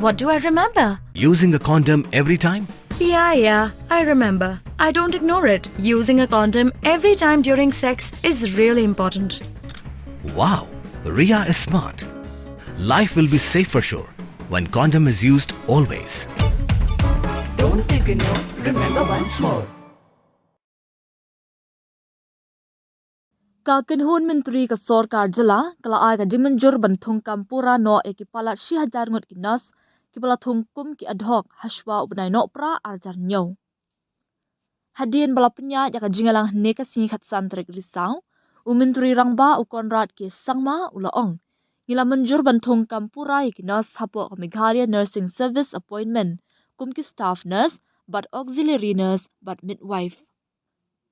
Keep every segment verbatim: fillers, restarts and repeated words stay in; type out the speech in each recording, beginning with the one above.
What do I remember? Using a condom every time? Yeah, yeah, I remember. I don't ignore it. Using a condom every time during sex is really important. Wow, Ria is smart. Life will be safe for sure when condom is used always. Don't ignore, remember once more. Ka kynhun myntri ka sorkar jylla ka la ai ka jingmynjur ban thungkam pura noh ïa ki palat shi hajar ngut ki nurse kiba la thung kum ki ad hoc hashwa u bnai Nohprah arhajar hynñiew. Hadien ba la pynïaid ïa ka jingïalang hynne ka sngi khatsan tarik Risaw, u Myntri Rangbah u Conrad K Sangma u la ong, ngi la mynjur ban thungkam pura ïa ki nurse hapoh ka Meghalaya Nursing Service Appointment kum ki staff nurse bad auxiliary nurse bad midwife.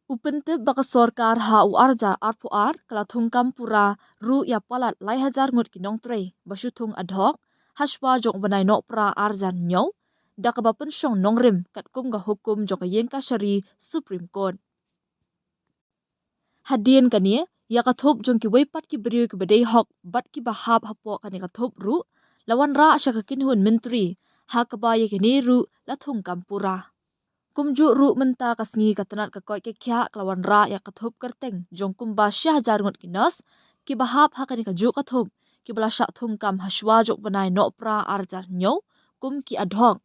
U pyntip ba ka sorkar ha u arhajar arphew ar ka la thungkam pura ruh ïa palat lai hajar ngut ki nongtrei ba shu thung ad hoc hashwa jong u bnai Nohprah arhajar hynñiew, da kaba pynshong nongrim katkum ka hukum jong ka ïingkashari Supreme Court. Hadien kane, ïa ka thup jong kiwei pat ki briew kiba dei hok bad kiba hap hapoh kane ka thup ruh la wanrah sha ka kynhun myntri, ha kaba ïa kine ruh la thungkam pura. Kumjuh ruh mynta ka sngi ka tnat ka koit ka khiah ka la wanrah ïa ka thup kyrteng jong kumba shi hajar ngut ki nurse kiba hap ha kane kajuh ka thup kiba la shah thungkam hashwa jong u bnai Nohprah arhajar hynñiew kum ki ad hoc.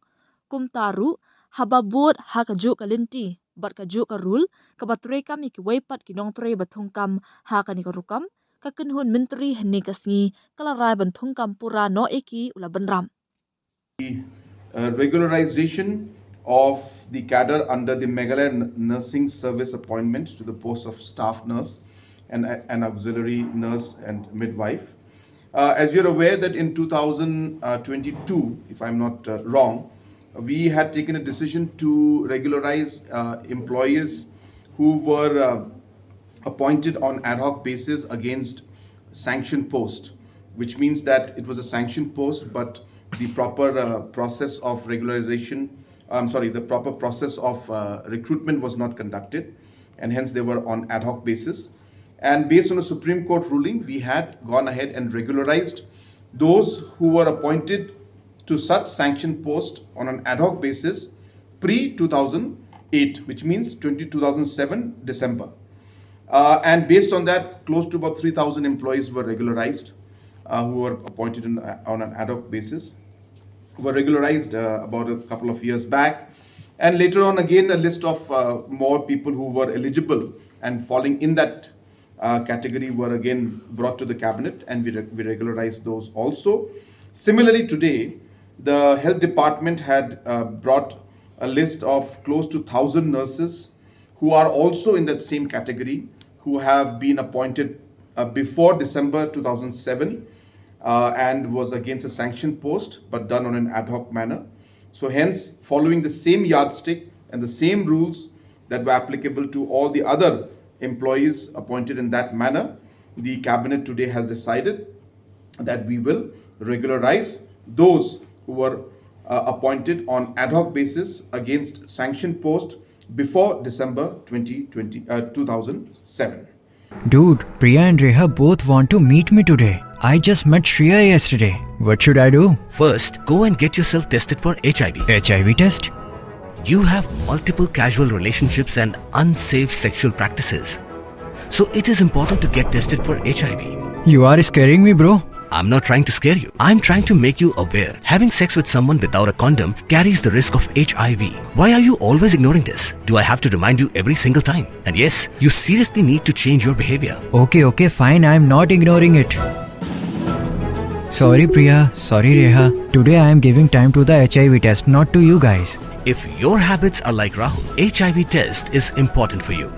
Kumta ruh, haba bud ha kajuh ka lynti bad kajuh ka rule kaba treikam ïa kiwei pat ki nongtrei ba thungkam ha kane ka rukom, ka kynhun myntri hynne ka sngi ka la rai ban thungkam pura noh ïa ki, u la bynrap. Uh, regularization of the cadre under the Meghalaya N- Nursing Service appointment to the post of staff nurse and uh, an auxiliary nurse and midwife. Uh, as you're aware that in two thousand twenty-two, if I'm not uh, wrong, we had taken a decision to regularize uh, employees who were uh, appointed on ad hoc basis against sanctioned post, which means that it was a sanctioned post, but the proper uh, process of regularization, I'm sorry, the proper process of uh, recruitment was not conducted, and hence they were on ad hoc basis. And based on a Supreme Court ruling, we had gone ahead and regularized those who were appointed to such sanctioned post on an ad hoc basis pre two thousand eight, which means twenty, two thousand seven December. Uh, and based on that, close to about three thousand employees were regularized uh, who were appointed in, uh, on an ad hoc basis, were regularized uh, about a couple of years back. And later on, again, a list of uh, more people who were eligible and falling in that uh, category were again brought to the cabinet, and we, re- we regularized those also. Similarly, today, the health department had uh, brought a list of close to thousand nurses who are also in that same category, who have been appointed uh, before December two thousand seven uh, and was against a sanctioned post but done on an ad hoc manner. So, hence, following the same yardstick and the same rules that were applicable to all the other employees appointed in that manner, the cabinet today has decided that we will regularize those who were uh, appointed on ad hoc basis against sanctioned post before December twenty twenty, uh, two thousand seven. Dude, Priya and Reha both want to meet me today. I just met Shreya yesterday. What should I do? First, go and get yourself tested for H I V. H I V test? You have multiple casual relationships and unsafe sexual practices. So it is important to get tested for H I V. You are scaring me, bro. I'm not trying to scare you. I'm trying to make you aware. Having sex with someone without a condom carries the risk of H I V. Why are you always ignoring this? Do I have to remind you every single time? And yes, you seriously need to change your behavior. Okay, okay, fine. I'm not ignoring it. Sorry, Priya. Sorry, Reha. Today I am giving time to the H I V test, not to you guys. If your habits are like Rahul, H I V test is important for you.